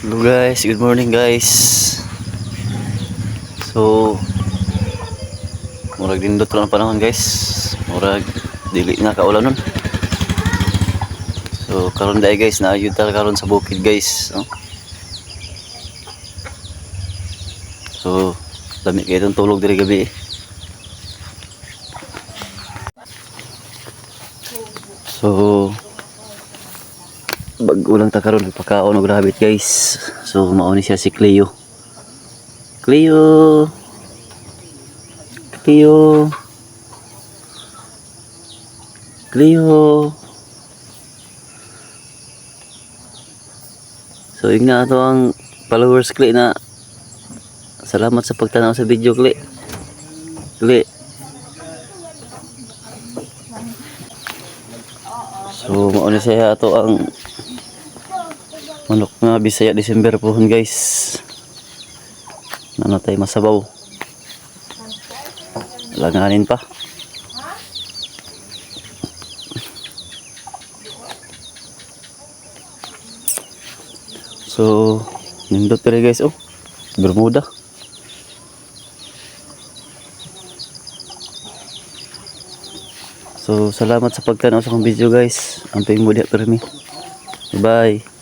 Hello guys, good morning guys. So murag nindot ang panahon, guys. Murag dili na kaulan nun. So karon dai guys, naayud ta karon sa bukid, guys. Oh. So lami kay itong tulog diri gabi eh. So bago lang ta karon nagpakaon og rabbit, guys. So mao ni siya si Cleo. Cleo. Cleo. Cleo. So yun nga ato ang followers, Cleo, na salamat sa pagtanaw sa video, Cleo. Cleo. So mao ni siya ato ang manok nga Bisaya December pohon, guys. Nanatay masabaw. Langanin pa. So, nindot diri, guys, oh. Bermuda. So, salamat sa pagtanaw sa akong video, guys. Amping mo diha permi. Bye.